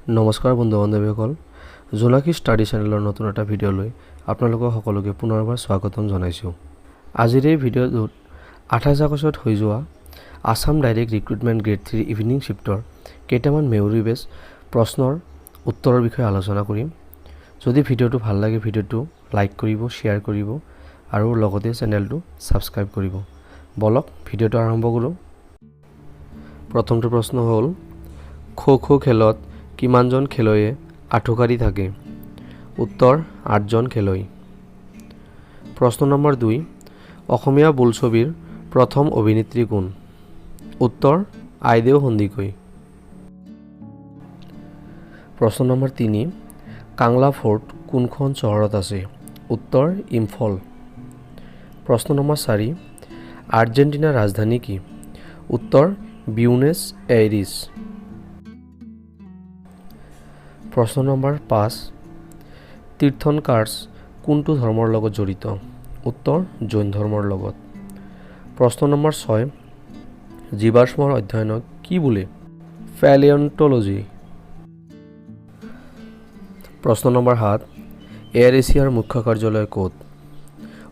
নমস্কাৰ বন্ধু বান্ধৱীসকল, জোনাকী ষ্টাডি চেনেলৰ নতুন এটা ভিডিঅ'লৈ আপোনালোকক সকলোকে পুনৰবাৰ স্বাগতম জনাইছোঁ। আজিৰ এই ভিডিঅ'টোত 28 আগষ্টত হৈ যোৱা Assam direct recruitment grade 3 evening শ্বিফ্টৰ কেইটামান মেমৰি বেছ প্ৰশ্নৰ উত্তৰৰ বিষয়ে আলোচনা কৰিম। যদি ভিডিঅ'টো ভাল লাগে, ভিডিঅ'টো লাইক কৰিব, শ্বেয়াৰ কৰিব আৰু লগতে চেনেলটো ছাবস্ক্ৰাইব কৰিব। বলক, ভিডিঅ'টো আৰম্ভ কৰোঁ। প্ৰথমটো প্ৰশ্ন হ'ল, খো খো খেলত কিমানজন খেলুৱৈয়ে আঁঠুকাঢ়ি থাকে? উত্তৰ, আঠজন খেলুৱৈ। প্ৰশ্ন নম্বৰ 2, অসমীয়া বোলছবিৰ প্ৰথম অভিনেত্ৰী কোন? উত্তৰ, আইদেউ সন্দিকৈ। প্ৰশ্ন নম্বৰ 3, কাংলা ফ'ৰ্ট কোনখন চহৰত আছে? উত্তৰ, ইম্ফল। প্ৰশ্ন নম্বৰ 4, আৰ্জেণ্টিনাৰ ৰাজধানী কি? উত্তৰ, বিউনেছ এইৰিছ। প্ৰশ্ন নম্বৰ 5, তীৰ্থনকাৰ্ছ কোনটো ধৰ্মৰ লগত জড়িত? উত্তৰ, জৈন ধৰ্মৰ লগত। প্ৰশ্ন নম্বৰ 6, জীৱাশ্মৰ অধ্যয়নক কি বোলে? পেলিয়ন্টলজি। প্ৰশ্ন নম্বৰ 7, এয়াৰ এছিয়াৰ মুখ্য কাৰ্যালয় ক'ত?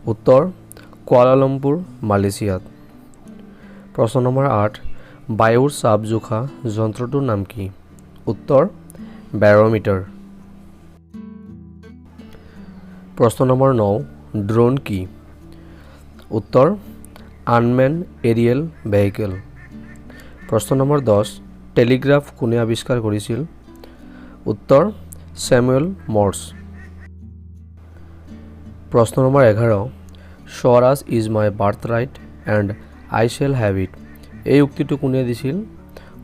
উত্তৰ, কুৱালালামপুৰ, মালয়েছিয়াত। প্ৰশ্ন নম্বৰ 8, বায়ুৰ চাপ জোখা যন্ত্ৰটোৰ নাম কি? উত্তৰ, বেৰ'মিটাৰ। প্ৰশ্ন নম্বৰ 9, ড্ৰোন কি? উত্তৰ, আনমেন এৰিয়েল ভেহিকেল। প্ৰশ্ন নম্বৰ 10, টেলিগ্ৰাফ কোনে আৱিষ্কাৰ কৰিছিল? উত্তৰ, চেমুৱেল মৰ্ছ। প্ৰশ্ন number 11, "Swaraj is my birth right and I shall have it", এই উক্তিটো কোনে দিছিল?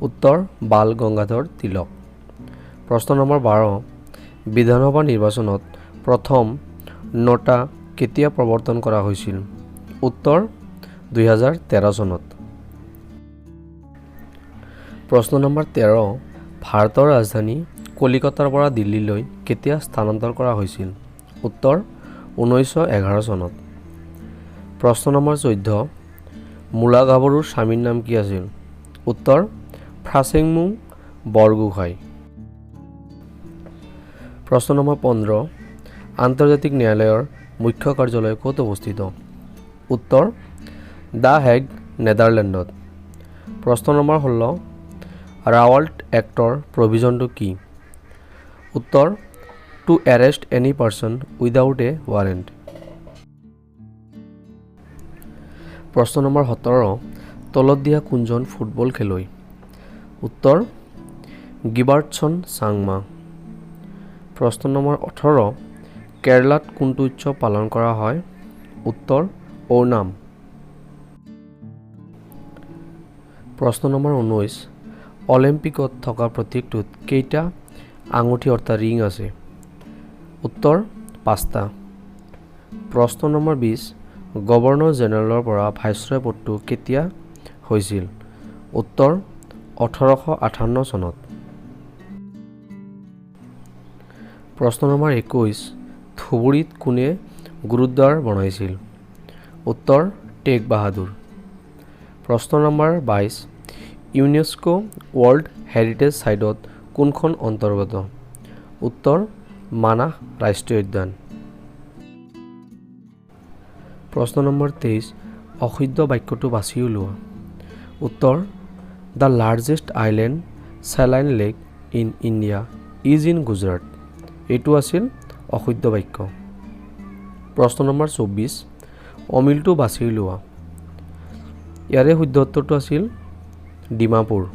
উত্তৰ, বাল গংগাধৰ তিলক। প্ৰশ্ন নম্বৰ 12, বিধানসভা নিৰ্বাচনত প্ৰথম নোটা কেতিয়া প্ৰৱৰ্তন কৰা হৈছিল? উত্তৰ, 2013 চনত। প্ৰশ্ন নম্বৰ 13, ভাৰতৰ ৰাজধানী কলিকতাৰ পৰা দিল্লীলৈ কেতিয়া স্থানান্তৰ কৰা হৈছিল? উত্তৰ, 1911 চনত। প্ৰশ্ন নম্বৰ 14, মূলা গাভৰুৰ স্বামীৰ নাম কি আছিল? উত্তৰ, ফ্ৰাচেংমুং বৰগোহাঁই। প্ৰশ্ন নম্বৰ 15, আন্তৰ্জাতিক ন্যায়ালয়ৰ মুখ্য কাৰ্যালয় ক'ত অৱস্থিত? উত্তৰ, the Hague, নেডাৰলেণ্ডত। প্ৰশ্ন নম্বৰ 16, ৰাৱাল্ট এক্টৰ প্ৰভিজনটো কি? উত্তৰ, to arrest any person without a warrant। প্ৰশ্ন নম্বৰ 17, তলত দিয়া কোনজন ফুটবল খেলুৱৈ? উত্তৰ, গিবাৰ্টছন চাংমা। প্ৰশ্ন নম্বৰ 18, কেৰালাত কোনটো উৎসৱ পালন কৰা হয়? উত্তৰ, ওনাম। প্ৰশ্ন নম্বৰ 19, অলিম্পিকত থকা প্ৰতীকটোত কেইটা আঙুঠি অৰ্থাৎ ৰিং আছে? উত্তৰ, পাঁচটা। প্ৰশ্ন নম্বৰ 20, গভৰ্ণৰ জেনেৰেলৰ পৰা ভাইচৰয় পদটো কেতিয়া হৈছিল? উত্তৰ, 1858 চনত। প্ৰশ্ন নম্বৰ 21, ধুবুৰীত কোনে গুৰুদ্বাৰ বনাইছিল? উত্তৰ, টেগ বাহাদুৰ। প্ৰশ্ন নম্বৰ 22, ইউনেস্কো ৱৰ্ল্ড হেৰিটেজ চাইটত কোনখন অন্তৰ্গত? উত্তৰ, মানাহ ৰাষ্ট্ৰীয় উদ্যান। প্ৰশ্ন নম্বৰ 23, অশুদ্ধ বাক্যটো বাছি উলিওৱা। উত্তৰ, the largest island saline lake in India is in Gujarat, এইটো আছিল অশুদ্ধ বাক্য। প্ৰশ্ন নম্বৰ 24, অমিলটো বাছি উলিওৱা। ইয়াৰে শুদ্ধ উত্তৰটো আছিল ডিমাপুৰ।